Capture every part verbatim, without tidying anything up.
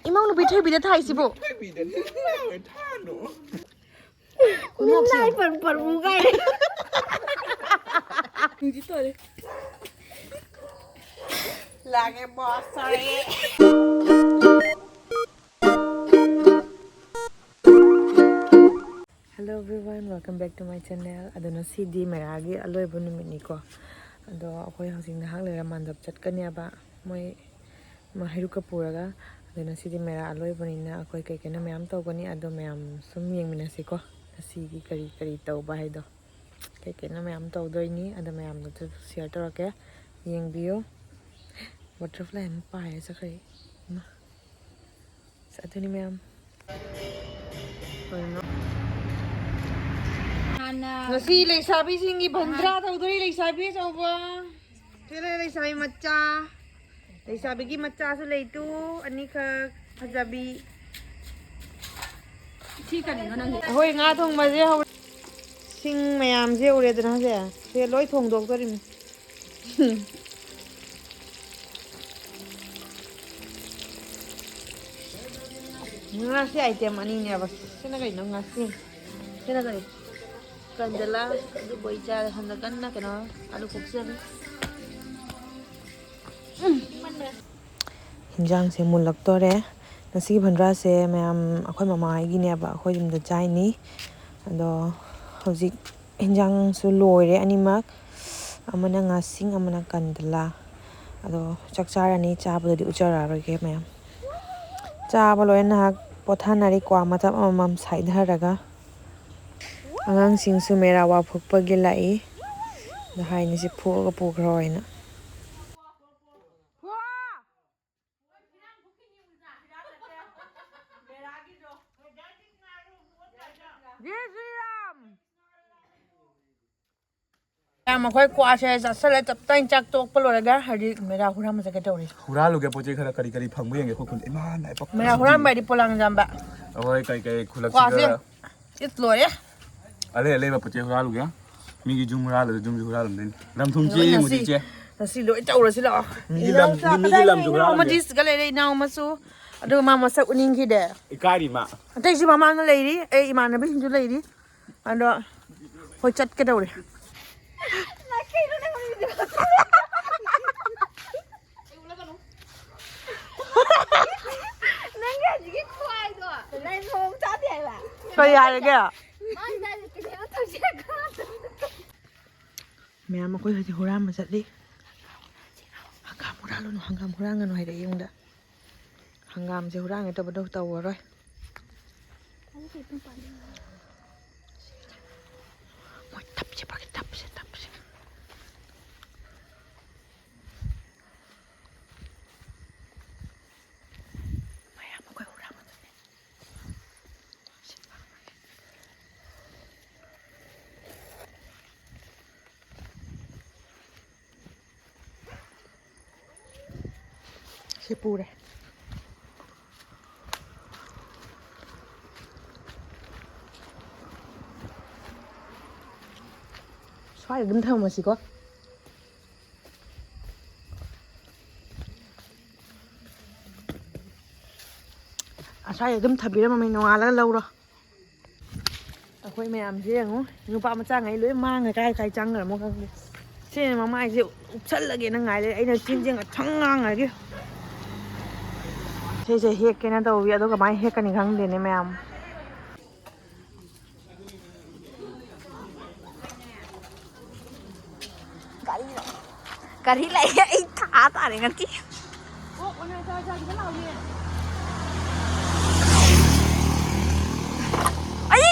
ꯏꯃꯧ ꯅꯨꯄꯤ ꯊꯣꯏꯕꯤꯗ ꯊꯥꯏꯁꯤꯕꯨ? ꯊꯣꯏꯕꯤꯗꯗꯤ ꯂꯥꯎꯋꯦ, ꯊꯥꯅꯨ꯫ ꯃꯤꯅꯥꯏ ꯄꯔ ꯄꯔꯃꯨ ꯀꯥꯏ꯫ ꯍꯧꯖꯤꯛ ꯇꯧꯔꯦ꯫ ꯂꯥꯛꯑꯦ boss, sorry꯫ Hello everyone, welcome back to my channel. ꯑꯗꯣ ꯉꯁꯤꯗꯤ ꯃꯦꯔꯥꯒꯤ ꯑꯂꯣꯏꯕ ꯅꯨꯃꯤꯠꯅꯤꯀꯣ꯫ ꯑꯗꯣ ꯑꯩꯈꯣꯏ ꯍꯧꯖꯤꯛ ꯉꯥꯏꯍꯥꯛ ꯂꯩꯔ ꯃꯥꯟꯗꯞ ꯆꯠꯀꯅꯦꯕ꯫ ꯃꯣꯏ ꯃꯥ ꯍꯩꯔꯨꯛꯀ ꯄꯨꯔꯒ꯫ ꯑꯗꯣ ꯉꯁꯤꯗꯤ ꯃꯦꯔꯥ ꯑꯂꯣꯏꯕꯅꯤꯅ ꯑꯩꯈꯣꯏ ꯀꯩ ꯀꯩꯅꯣ ꯃꯌꯥꯝ ꯇꯧꯒꯅꯤ꯫ ꯑꯗꯣ ꯃꯌꯥꯝ ꯁꯨꯝ ꯌꯦꯡꯃꯤꯟꯅꯁꯤꯀꯣ꯫ ꯉꯁꯤꯒꯤ ꯀꯔꯤ ꯀꯔꯤ ꯇꯧꯕ ꯍꯥꯏꯗꯣ꯫ ꯀꯩ ꯀꯩꯅꯣ ꯃꯌꯥꯝ ꯇꯧꯗꯣꯏꯅꯤ꯫ ꯑꯗꯣ ꯃꯌꯥꯝꯗꯁꯨ share ꯇꯧꯔꯛꯀꯦ꯫ ꯌꯦꯡꯕꯤꯌꯨ꯫ Butterfly ꯑꯃ ꯄꯥꯏꯔ ꯆꯠꯈ꯭ꯔꯦ꯫ ꯏꯃꯥ꯫ ꯑꯁ, ꯑꯗꯨꯅꯤ ꯃꯌꯥꯝ꯫ ꯀꯩꯅꯣ? ꯍꯥꯟꯅ ꯉꯁꯤ ꯂꯩꯁꯥꯕꯤꯁꯤꯡꯒꯤ ꯕꯟꯗ꯭ꯔꯥ ꯇꯧꯗꯣꯔꯤ, ꯂꯩꯁꯥꯕꯤ ꯑꯆꯧꯕ꯫ ꯁꯤ ꯂꯩ, ꯂꯩꯁꯥꯕꯤ ꯃꯆꯥ꯫ ꯂꯩꯁꯥꯕꯤꯒꯤ ꯃꯆꯥꯁꯨ ꯂꯩꯇꯨ, ꯑꯅꯤꯈꯛ ꯐꯖꯕꯤ꯫ ꯁꯤ ꯀꯔꯤꯅꯣ ꯅꯪꯒꯤ? ꯑꯩꯈꯣꯏ ꯉꯥ ꯊꯣꯡꯕꯁꯦ ꯍꯧꯔꯦ꯫ ꯁꯤꯡ ꯃꯌꯥꯝꯁꯦ ꯎꯔꯦꯗꯅ, ꯁꯦ꯫ ꯁꯦ ꯂꯣꯏ ꯊꯣꯡꯗꯣꯛꯇꯣꯔꯤꯃꯤ꯫ ꯉꯥꯁꯦ item ꯑꯅꯤꯅꯦꯕ꯫ ꯁꯤꯅ ꯀꯩꯅꯣ? ꯉꯥꯁꯤ꯫ ꯁꯤꯅ ꯀꯔꯤ? ꯀꯟꯗꯂꯥ꯫ ꯑꯗꯨ ꯕꯣꯏ ꯆꯥꯔꯦ꯫ ꯁꯣꯝꯗ ꯀꯟꯅ ꯀꯩꯅꯣ, ꯑꯂꯨ ꯈꯣꯛꯆꯜꯂꯤ꯫ ꯍꯤꯟꯖꯥꯡꯁꯦ ꯃꯨꯜꯂꯛꯇꯣꯔꯦ꯫ ꯉꯁꯤꯒꯤ ꯕꯟꯗ꯭ꯔꯥꯁꯦ ꯃꯌꯥꯝ ꯑꯩꯈꯣꯏ ꯃꯃꯥ ꯍꯣꯏꯒꯤꯅꯦꯕ, ꯑꯩꯈꯣꯏ ꯌꯨꯝꯗ ꯆꯥꯏꯅꯤ꯫ ꯑꯗꯣ ꯍꯧꯖꯤꯛ ꯍꯤꯟꯖꯥꯡꯁꯨ ꯂꯣꯏꯔꯦ ꯑꯅꯤꯃꯛ, ꯑꯃꯅ ꯉꯥꯁꯤꯡ, ꯑꯃꯅ ꯀꯟꯗꯂꯥ꯫ ꯑꯗꯣ ꯆꯥꯛ ꯆꯥꯔꯅꯤ, ꯆꯥꯕꯗꯨꯗꯤ ꯎꯠꯆꯔꯛꯑꯔꯣꯏꯒꯦ ꯃꯌꯥꯝ꯫ ꯆꯥꯕ ꯂꯣꯏꯔ ꯉꯥꯏꯍꯥꯛ ꯄꯣꯊꯥꯅꯔꯤ, ꯀ꯭ꯋꯥ ꯃꯇꯞ ꯑꯃꯃꯝ ꯁꯥꯏꯊꯔꯒ꯫ ꯑꯉꯥꯡꯁꯤꯡꯁꯨ ꯃꯦꯔꯥ ꯋꯥ ꯐꯨꯛꯄꯒꯤ ꯂꯥꯛꯏ꯫ ꯑꯗ ꯍꯥꯏꯅꯤꯁꯦ ꯐꯨꯛꯑꯒ ꯄꯨꯈ꯭ꯔꯣ ꯍꯥꯏꯅ꯫ ꯌꯥꯝ ꯑꯩꯈꯣꯏ ꯀ꯭ꯋꯥꯁꯦ ꯆꯥꯁꯜꯂꯦ, ꯆꯞ ꯇꯥꯏꯅ ꯆꯥꯛ ꯇꯣꯛꯄ ꯂꯣꯏꯔꯒ ꯍꯥꯏꯗꯤ ꯃꯦꯔꯥ ꯍꯨꯔꯥꯟꯕ ꯆꯠꯀꯦ ꯇꯧꯔꯤ꯫ ꯍꯨꯔꯥꯜꯂꯨꯒꯦ ꯄꯣꯠ ꯆꯩ ꯈꯔ ꯀꯔꯤ ꯀꯔꯤ ꯐꯪꯕ ꯌꯦꯡꯒꯦ ꯑꯩꯈꯣꯏ ꯈꯨꯟꯗ꯫ ꯏꯃꯥ ꯅꯥꯏ ꯄꯛ-꯫ ꯃꯦꯔꯥ ꯍꯨꯔꯥꯟꯕ ꯍꯥꯏꯗꯤ ꯄꯣꯂꯥꯡ ꯌꯥꯝꯕ꯫ ꯑꯩꯈꯣꯏ ꯀꯩ ꯀꯩ ꯀ꯭ꯋꯥꯁꯦ ꯈꯨꯜꯂꯛꯁꯤꯗ꯫ ꯏꯁ ꯂꯣꯏꯔꯦ꯫ ꯑꯂꯩ ꯑꯂꯩꯕ ꯄꯣꯠ ꯆꯩ ꯍꯨꯔꯥꯜꯂꯨꯒꯦ꯫ ꯃꯤꯒꯤ ꯌꯨꯝ ꯍꯨꯔꯥꯜꯂꯁꯨ ꯌꯨꯝꯁꯨ ꯍꯨꯔꯥꯜꯂꯝꯗꯣꯏꯅꯤ꯫ ꯂꯝ ꯊꯨꯝ ꯆꯦ ꯂꯣꯏ ꯌꯦꯡꯉꯨꯁꯤ ꯉꯁꯤ, ꯏꯆꯦ꯫ ꯉꯁꯤ ꯂꯣꯏ ꯇꯧꯔꯁꯤ ꯂꯥꯛꯑꯣ꯫ ꯃꯤꯒꯤ ꯂꯝ, ꯏꯅꯥꯎꯆꯥ ꯃꯤꯒꯤ ꯂꯝꯁꯨ ꯀꯗꯥꯏꯗꯩꯅꯣ? ꯍꯨꯔꯥꯜꯂꯝꯗꯣꯏꯅꯤ꯫ ꯑꯃꯗꯤ ꯁꯤꯗ ꯂꯩꯔꯦ, ꯏꯅꯥꯎ ꯑꯃꯁꯨ꯫ ꯑꯗꯨꯒ ꯃꯥ ꯃꯁꯛ ꯎꯠꯅꯤꯡꯈꯤꯗꯦ꯫ ꯏꯀꯥꯏꯔꯤ ꯃꯥ꯫ ꯑꯇꯩꯁꯨ ꯃꯃꯥꯡꯗ ꯂꯩꯔꯤ, ꯑꯩ ꯏꯃꯥꯟꯅꯕꯤꯁꯤꯡꯁꯨ ꯂꯩꯔꯤ꯫ ꯑꯗꯣ ꯍꯣꯏ, ꯆꯠꯀꯗꯧꯔꯦ꯫ ꯅꯪꯒꯤ ꯍꯧꯖꯤꯛꯀꯤ ꯈꯨꯍꯥꯏꯗꯣ ꯅꯪ ꯃꯑꯣꯡ ꯆꯥꯗꯦ ꯍꯥꯏꯕ꯫ ꯀꯔꯤ ꯍꯥꯏꯔꯒꯦ? ꯃꯥꯅ ꯍꯥꯏꯁꯦ ꯀꯩꯅꯣ ꯇꯧꯁꯦ꯫ ꯃꯌꯥꯝ, ꯑꯩꯈꯣꯏ ꯍꯧꯖꯤꯛ ꯍꯨꯔꯥꯟꯕ ꯆꯠꯂꯤ꯫ ꯍꯪꯒꯥꯝ ꯍꯨꯔꯥꯜꯂꯨꯅꯨ, ꯍꯪꯒꯥꯝ ꯍꯨꯔꯥꯟꯒꯅꯨ ꯍꯥꯏꯔꯛꯑꯦ ꯑꯩꯉꯣꯟꯗ꯫ ꯍꯪꯒꯥꯝꯁꯦ ꯍꯨꯔꯥꯟꯒꯦ ꯇꯧꯕꯗꯣ ꯇꯧꯔꯔꯣꯏ꯫ ꯃꯣꯏ ꯇꯞꯁꯦ ꯄꯥꯒꯦ, ꯇꯞꯁꯦ, ꯇꯞꯁꯦ꯫ ꯃꯌꯥꯝ ꯑꯩꯈꯣꯏ ꯍꯨꯔꯥꯟꯕ ꯆꯠꯂꯦ꯫ ꯁꯤ ꯄꯨꯔꯦ꯫ ꯁ꯭ꯋꯥꯏꯗ ꯑꯗꯨꯝ ꯊꯝꯃꯁꯤꯀꯣ꯫ ꯑꯁ꯭ꯋꯥꯏꯗ ꯑꯗꯨꯝ ꯊꯝꯕꯤꯔꯝꯃꯝꯃꯦ, ꯅꯣꯡꯉꯥꯜꯂꯒ ꯂꯧꯔꯣ꯫ ꯑꯩꯈꯣꯏ ꯃꯌꯥꯝꯁꯦ ꯌꯦꯡꯉꯨ, ꯅꯨꯄꯥ ꯃꯆꯥꯉꯩ ꯂꯣꯏ ꯃꯥꯡꯉꯦ, ꯀꯥꯏ ꯀꯥꯏ ꯆꯪꯈ꯭ꯔꯃꯣ ꯈꯪꯗꯦ꯫ ꯁꯤꯅ ꯃꯃꯥꯏꯁꯦ ꯎꯞꯁꯜꯂꯒꯦꯅ ꯉꯥꯏ ꯂꯩꯔꯦ, ꯑꯩꯅ ꯆꯤꯟꯁꯦ ꯉꯥꯛꯁꯪ ꯉꯥꯡꯉꯒꯦ꯫ ꯁꯤꯁꯦ ꯍꯦꯛꯀꯦꯅ ꯇꯧꯕꯤ, ꯑꯗꯣ ꯀꯃꯥꯏꯅ ꯍꯦꯛꯀꯅꯤ ꯈꯪꯗꯦꯅꯦ ꯃꯌꯥꯝ꯫ ꯒꯥꯔꯤ, ꯒꯥꯔꯤ ꯂꯥꯛꯑꯦ, ꯑꯩ ꯊꯥ ꯇꯥꯔꯦ ꯉꯁꯤ꯫ ꯑꯩ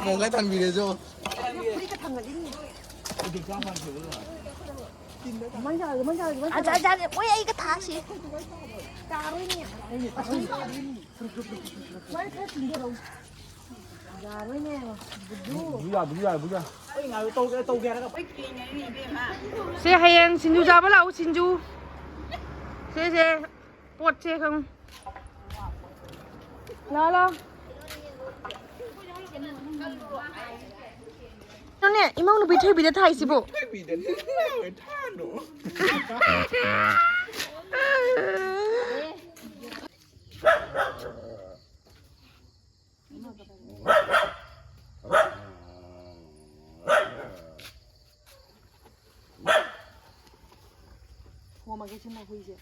ꯐꯣꯟꯒ ꯊꯥꯟꯕꯤꯔꯦꯁꯨ꯫ ꯑꯖꯥ, ꯑꯖꯥ, ꯃꯣꯏ ꯑꯩꯒ ꯊꯥꯁꯤ꯫ ꯌꯥꯔꯣꯏꯅꯦ, ꯕꯨꯗꯨ꯫ ꯕꯨꯖꯤꯌꯥ, ꯕꯨꯖꯤꯌꯥ, ꯕꯨꯖꯤꯌꯥ꯫ ꯁꯦ, ꯍꯌꯦꯡ ꯁꯤꯡꯖꯨ ꯆꯥꯕ ꯂꯥꯛꯎ, ꯁꯤꯡꯖꯨ꯫ ꯁꯦ, ꯁꯦ, ꯄꯣꯠꯁꯦ ꯈꯪꯉꯨ꯫ ꯂꯥꯛꯑꯣ, ꯂꯥꯛꯑꯣ꯫ ꯅꯪꯅꯦ, ꯏꯃꯧ ꯅꯨꯄꯤ ꯊꯣꯏꯕꯤꯗ ꯊꯥꯏꯁꯤꯕꯨ? ꯊꯣꯏꯕꯤꯗ ꯊꯥꯏ, ꯊꯥꯅꯨ꯫ ꯊꯣꯝꯃꯒꯦ ꯁꯤ ꯃꯈꯨꯏꯁꯦ꯫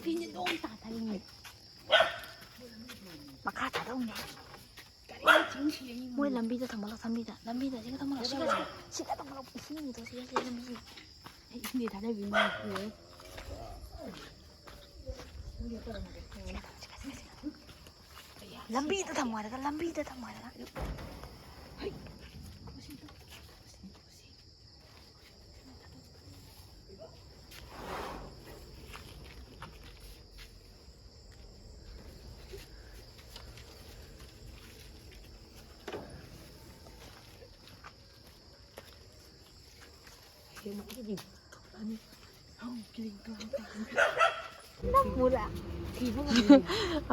ꯐꯤꯁꯦ ꯂꯣꯡ ꯇꯥꯊꯔꯤꯅꯦ꯫ ꯃꯈꯥ ꯊꯥꯗꯧꯅꯦ꯫ ꯃꯣꯏ ꯂꯝꯕꯤꯗ ꯊꯝꯃꯒ, ꯂꯝꯕꯤꯗ, ꯂꯝꯕꯤꯗ ꯁꯤꯒ ꯊꯝꯃꯒ, ꯁꯤꯒ, ꯁꯤꯒ, ꯁꯤꯒ ꯊꯝꯃꯒ, ꯏꯁꯤꯡꯒꯤꯗꯣ ꯁꯤꯒ, ꯁꯤꯒ ꯂꯝꯕꯤꯁꯦ꯫ ꯑꯩ ꯏꯁꯤꯡꯗꯤ ꯊꯥꯗꯕꯤꯅꯤ꯫ ꯁꯤꯒ ꯊꯝꯃꯣ, ꯁꯤꯒ, ꯁꯤꯒ, ꯁꯤꯒ꯫ ꯂꯝꯕꯤꯗ ꯊꯝꯃꯣ ꯍꯥꯏꯔꯒ, ꯂꯝꯕꯤꯗ ꯊꯝꯃꯣ ꯍꯥꯏꯔꯒ꯫ ꯍꯩ꯫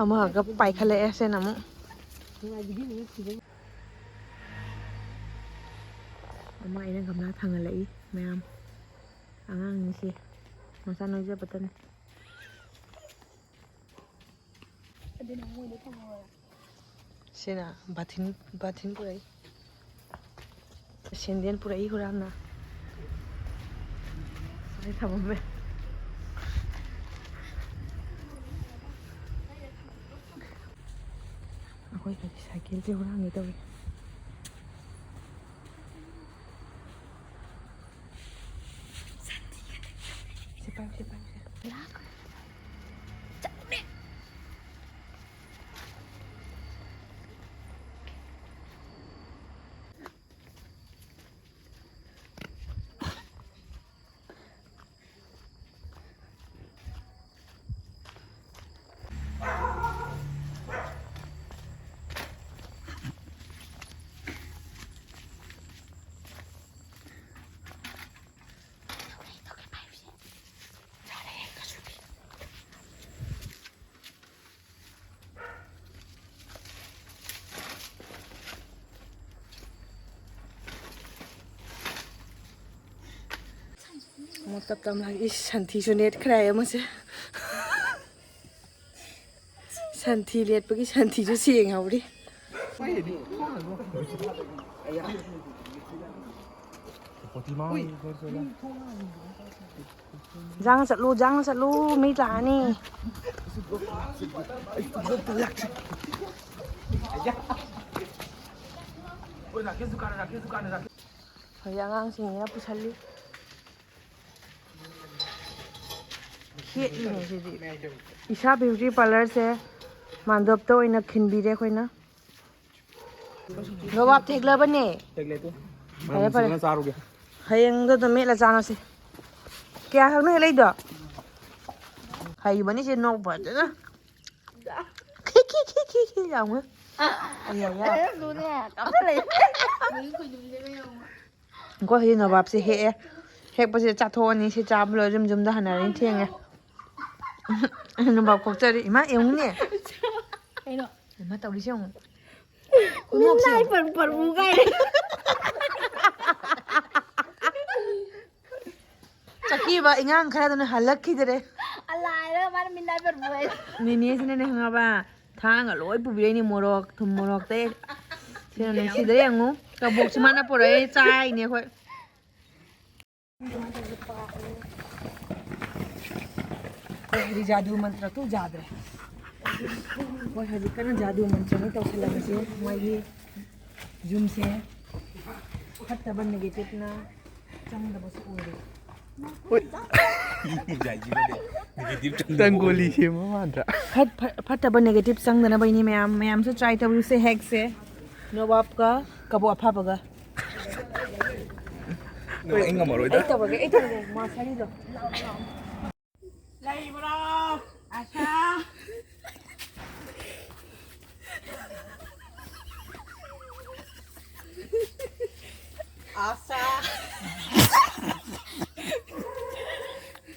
ꯑꯃꯒ ꯄꯥꯏꯈꯠꯂꯛꯑꯦ ꯁꯤꯅ ꯑꯃꯨꯛ꯫ ꯑꯃ ꯑꯩꯅ ꯒꯝꯂꯥ ꯊꯥꯡꯒꯠꯂꯛꯏ ꯃꯌꯥꯝ꯫ ꯑꯉꯥꯡꯅꯤꯁꯦ ꯃꯁꯥ ꯅꯣꯏꯖꯕꯇꯅꯤ꯫ ꯁꯤꯅ ꯕꯥꯊꯤꯟ, ꯕꯥꯊꯤꯟ ꯄꯨꯔꯛꯏ꯫ ꯁꯦꯟꯗꯦꯟ ꯄꯨꯔꯛꯏ ꯍꯨꯔꯥꯟꯅ꯫ ꯁ꯭ꯋꯥꯏ ꯊꯝꯃꯝꯃꯦ꯫ ꯑꯩꯈꯣꯏ ꯒꯥꯔꯤ ꯁꯥꯏꯀꯜꯁꯦ ꯍꯨꯔꯥꯟꯒꯦ ꯇꯧꯋꯤ꯫ ꯁꯤ ꯄꯥꯏꯌꯨ, ꯁꯤ ꯄꯥꯏꯌꯨ, ꯁꯤ꯫ ꯑꯃꯨꯛ ꯇꯞ ꯇꯞꯅ ꯂꯥꯛꯏ꯫ ꯏꯁ, ꯁꯟꯊꯤꯁꯨ ꯅꯦꯠꯈ꯭ꯔꯦ ꯑꯃꯁꯦ꯫ ꯁꯟꯊꯤ ꯂꯦꯠꯄꯒꯤ ꯁꯟꯊꯤꯁꯨ ꯁꯦꯡꯍꯧꯔꯤ꯫ ꯖꯥꯡꯅ ꯆꯠꯂꯨ, ꯖꯥꯡꯅ ꯆꯠꯂꯨ, ꯃꯩ ꯂꯥꯛꯑꯅꯤ꯫ ꯍꯧꯖꯤꯛ ꯑꯉꯥꯡꯁꯤꯡꯁꯤꯅ ꯄꯨꯁꯜꯂꯤ꯫ ꯈꯦꯠꯂꯤꯅꯦ ꯁꯤꯗꯤ꯫ ꯏꯁꯥ ꯕ꯭ꯌꯨꯇꯤ ꯄꯥꯔꯂꯔꯁꯦ ꯃꯥꯟꯗꯣꯞꯇ ꯑꯣꯏꯅ ꯈꯤꯟꯕꯤꯔꯦ ꯑꯩꯈꯣꯏꯅ꯫ ꯅꯣꯕꯥꯞ ꯊꯦꯛꯂꯕꯅꯦ꯫ ꯐꯔꯦ, ꯐꯔꯦ꯫ ꯆꯥꯔꯨꯒꯦ꯫ ꯍꯌꯦꯡꯗꯣ ꯑꯗꯨꯝ ꯃꯦꯠꯂ ꯆꯥꯅꯁꯤ꯫ ꯀꯌꯥ ꯈꯛꯅꯣ ꯍꯦꯛꯂꯛꯏꯗꯣ? ꯍꯩꯕꯅꯤ ꯁꯤ ꯅꯣꯛ ꯐꯖꯅ꯫ ꯈꯤ, ꯈꯤ, ꯈꯤ, ꯈꯤ, ꯈꯤ ꯌꯥꯝ ꯉꯥꯡ-, ꯑꯌꯥ, ꯑꯌꯥ꯫ ꯑꯩꯈꯣꯏ ꯍꯧꯖꯤꯛ ꯅꯣꯕꯥꯞꯁꯦ ꯍꯦꯛꯑꯦ꯫ ꯍꯦꯛꯄꯁꯦ ꯆꯥꯊꯣꯛꯑꯅꯤ꯫ ꯁꯤ ꯆꯥꯕ ꯂꯣꯏꯔ ꯌꯨꯝ ꯌꯨꯝꯗ ꯍꯟꯅꯔꯅꯤ꯫ ꯊꯦꯡꯉꯦ꯫ ꯅꯣꯕꯥꯞ ꯈꯣꯛꯆꯔꯤ꯫ ꯏꯃꯥ, ꯌꯦꯡꯉꯨꯅꯦ꯫ ꯀꯩꯅꯣ? ꯏꯃꯥ, ꯇꯧꯔꯤꯁꯦ ꯌꯦꯡꯉꯨ꯫ ꯈꯨꯅꯣꯛꯁꯦ ꯌꯦꯡꯉꯨ꯫ ꯄꯔꯨ ꯄꯔꯨ ꯀꯥꯏꯔꯦ꯫ ꯆꯠꯈꯤꯕ ꯏꯉꯥꯡ ꯈꯔꯗꯨꯅ ꯍꯜꯂꯛꯈꯤꯗ꯭ꯔꯦ꯫ ꯑꯂꯥꯏꯔ ꯃꯥꯅ ꯃꯤꯅꯥꯏ ꯄꯔꯨ ꯍꯥꯏ꯫ ꯅꯦꯅꯦꯁꯤꯅꯅꯦ ꯈꯪꯉꯕ? ꯊꯥꯡꯒ ꯂꯣꯏ ꯄꯨꯕꯤꯔꯛꯏꯅꯦ, ꯃꯣꯔꯣꯛ, ꯊꯨꯝ ꯃꯣꯔꯣꯛꯇꯩ꯫ ꯁꯤꯗ ꯅꯨꯡꯁꯤꯗ꯭ꯔꯦ ꯌꯦꯡꯉꯨ꯫ ꯀꯕꯣꯛꯁꯨ ꯃꯥꯅ ꯄꯨꯔꯛꯑꯦ, ꯆꯥꯏꯅꯦ ꯑꯩꯈꯣꯏ꯫ ꯑꯩꯈꯣꯏ ꯍꯧꯖꯤꯛ ꯖꯥꯗꯨ ꯃꯟꯇ꯭ꯔ ꯇꯨ ꯌꯥꯗ꯭ꯔꯦ꯫ ꯑꯩꯈꯣꯏ ꯍꯧꯖꯤꯛ ꯀꯟꯅ ꯖꯥꯗꯨ ꯃꯟꯇ꯭ꯔ ꯑꯃ ꯇꯧꯁꯜꯂꯕꯁꯦ ꯃꯣꯏꯒꯤ ꯌꯨꯝꯁꯦ ꯐꯠꯇꯕ ꯅꯦꯒꯦꯇꯤꯞꯅ ꯆꯪꯗꯕꯁꯨ ꯑꯣꯏꯔꯦ꯫ ꯍꯣꯏ꯫ ꯔꯪꯒꯣꯂꯤ ꯁꯦꯝꯕ ꯃꯥꯟꯗ꯭ꯔꯥ? ꯐꯠ-, ꯐꯠ-, ꯐꯠꯇꯕ ꯅꯦꯒꯦꯇꯤꯞ ꯆꯪꯗꯅꯕ ꯏꯅꯦ ꯃꯌꯥꯝ, ꯃꯌꯥꯝꯁꯨ ꯇ꯭ꯔꯥꯏ ꯇꯧꯔꯨꯁꯦ ꯍꯦꯛꯁꯦ꯫ ꯅꯣꯕꯥꯞꯀ ꯀꯕꯣꯛ ꯑꯐꯕꯒ꯫ ꯅꯪ ꯑꯩ ꯉꯝꯃꯔꯣꯏꯗ꯫ ꯑꯩ ꯇꯧꯔꯒꯦ, ꯑꯩ ꯇꯧꯔꯒꯦ꯫ ꯃꯥꯁꯔꯤꯗꯣ꯫ ꯂꯩꯕ꯭ꯔꯣ? ꯑꯁꯥ꯫ ꯑꯁꯥ꯫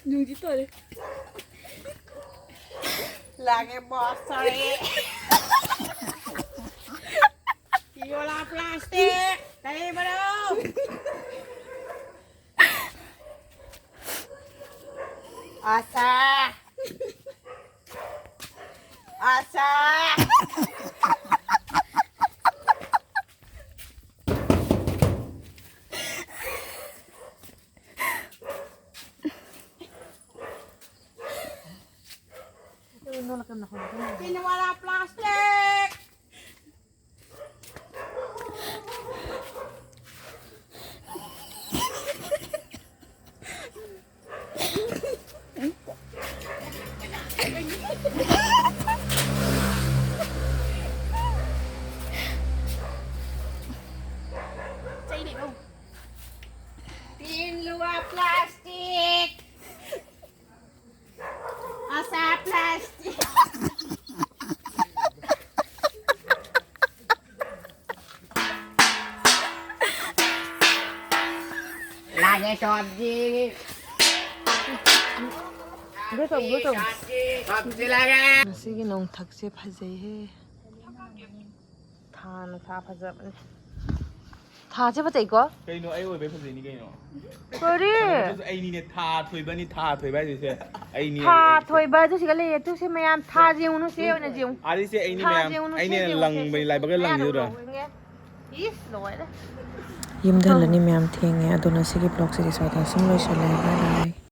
ꯅꯨꯡꯗꯤ ꯇꯧꯔꯦ꯫ ꯂꯥꯡꯉꯦ ꯃꯥꯁꯔꯤ꯫ ꯌꯣꯂꯥ ꯄ꯭ꯂꯥꯁꯇꯤꯛ꯫ ꯂꯩꯕ꯭ꯔꯣ? ꯑꯁꯥ! ꯑꯁꯥ! ꯇꯤꯟ ꯋꯥꯂꯥ ꯄ꯭ꯂꯥꯁꯇꯤꯛ! ꯇꯤꯟ ꯂꯨꯋꯥ ꯄ꯭ꯂꯥꯁꯇꯤꯛ! ꯑꯁꯥ ꯄ꯭ꯂꯥꯁꯇꯤꯛ! ꯂꯥꯒꯦ ꯁꯣꯕꯖꯤ꯫ ꯒꯨꯁꯣꯝ, ꯒꯨꯁꯣꯝ꯫ ꯁꯣꯕꯖꯤ ꯂꯥꯒꯦ꯫ ꯉꯁꯤꯒꯤ ꯅꯣꯡꯊꯛꯁꯦ ꯐꯖꯩꯍꯦ꯫ ꯊꯥꯅ ꯊꯥ ꯐꯖꯕꯅꯦ꯫ ꯊꯥꯁꯦ ꯐꯖꯩꯀꯣ? ꯀꯩꯅꯣ, ꯑꯩ ꯑꯣꯏꯕꯩ ꯐꯖꯩꯅꯤ ꯀꯩꯅꯣ꯫ ꯀꯔꯤ? ꯑꯗꯨꯁꯨ ꯑꯩꯅꯤꯅꯦ, ꯊꯥ ꯊꯣꯏꯕꯅꯤ, ꯊꯥ ꯊꯣꯏꯕ ꯍꯥꯏꯁꯦ ꯑꯩꯅꯤ꯫ ꯊꯥ ꯊꯣꯏꯕ ꯑꯗꯨ ꯁꯤꯒ ꯂꯩꯌꯦ꯫ ꯇꯨ ꯁꯤ ꯃꯌꯥꯝ ꯊꯥꯁꯦ ꯌꯦꯡꯉꯨꯅꯨ, ꯁꯤ ꯑꯣꯏꯅ ꯌꯦꯡꯉꯨ꯫ ꯑꯗꯨꯁꯦ ꯑꯩꯅꯤ ꯊꯥꯁꯦ ꯃꯌꯥꯝ, ꯌꯦꯡꯉꯨꯅꯨ, ꯁꯤ ꯑꯩꯅ ꯌꯦꯡꯉꯨ, ꯁꯤ ꯂꯪꯕꯅꯤ, ꯌꯦꯡꯉꯨ꯫ ꯂꯥꯏꯕꯛꯀ ꯃꯌꯥ ꯂꯪꯈꯤꯗ꯭ꯔꯥ? ꯂꯧꯔꯣ, ꯌꯦꯡꯒꯦ꯫ ꯏꯁ, ꯂꯣꯏꯔꯦ꯫ ꯌꯨꯝꯗ ꯍꯜꯂꯅꯤ ꯃꯌꯥꯝ, ꯊꯦꯡꯉꯦ꯫ ꯑꯗꯣ ꯉꯁꯤꯒꯤ vlogꯁꯤꯗꯤ ꯁ꯭ꯋꯥꯏꯗ ꯁꯨꯝ ꯂꯣꯏꯁꯜꯂꯦ꯫ Bye bye꯫